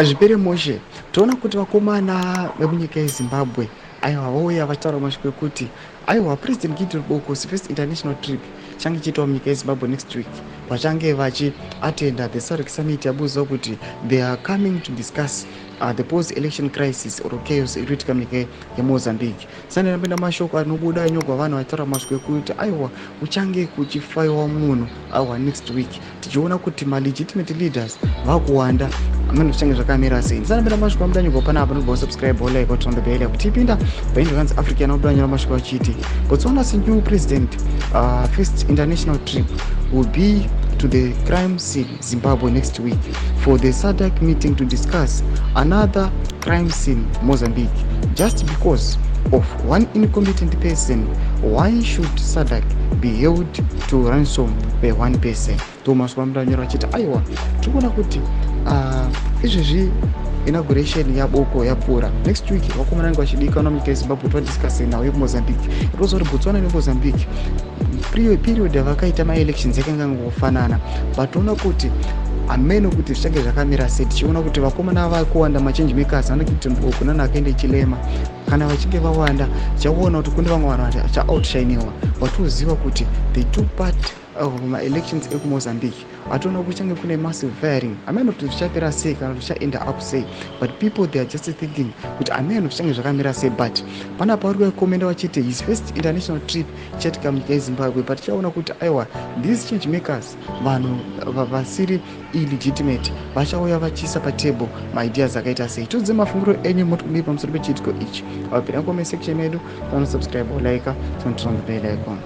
Zvipere mushe. Toona kuti vakomana vemunyika yeZimbabwe, aiwa, vauya vachitaura mashoko ekuti, aiwa, President Gideon Boko's first international trip change chiitwa munyika yeZimbabwe next week. Vachange vachiatenda the SADC summit yabudzwa kuti they are coming to discuss the post election crisis or chaos iri kuitika munyika yeMozambique. Sani rapinda mashoko anobuda anyorwa, vanhu vachitaura mashoko ekuti, aiwa, kuchange kuchifaiwa munhu, aiwa, next week, tichiona kuti malegitimate leaders vakuwanda. Amene zvichange zvakamira sei? Ndisanapinda mashoko amuda nyorwa panapa, nobva usubscribe, like, turn the bell kuti ipinda paindu kanzi Africa. Anobuda nyora mashoko achiti Botswana's new president first international trip will be to the crime scene Zimbabwe next week for the SADC meeting to discuss another crime scene, Mozambique. Just because of one incompetent person, why should SADC be held to ransom by one person? Thomas vamudanyora vachiti, aiwa, tikuona kuti izvezvi inauguration yaBoko yapfuura. Next week vakomana vanenge vachidikana munyika yeZimbabwe kuti vadiscusse nhau yekuMozambique. Rinoziva kuti Botswana neMozambique period yavakaita maelections yakanga ngofanana, but toona kuti hameno kuti zvichange zvakamira sei, tichiona kuti vakomana vakuwanda, machange makers vana Boko nana Hakainde Hichilema, kana vachinge vawanda, tichaona kuti kune vamwe vanhu vachaoutshiniwa vatoziva kuti they took part maelections ekuMozambique. Atoona kuchange kune massive firing. Ameno kuti zvichapera sei kana kuti zvichaenda up sei, but people, they are just thinking kuti ameno zvichange zvakamira sei. But panapa vari kukomenda vachiti his first international trip ichaitika munyika yeZimbabwe, but tichaona kuti, aiwa, these change makers, vanhu vasiri illegitimate, vachauya vachiisa patable maideas akaita sei. Tiudze mafungiro enyu, moti pamusoro pechiitiko ichi. Apinda comment section yedu, panosubscribe, like, turn on the bell icon.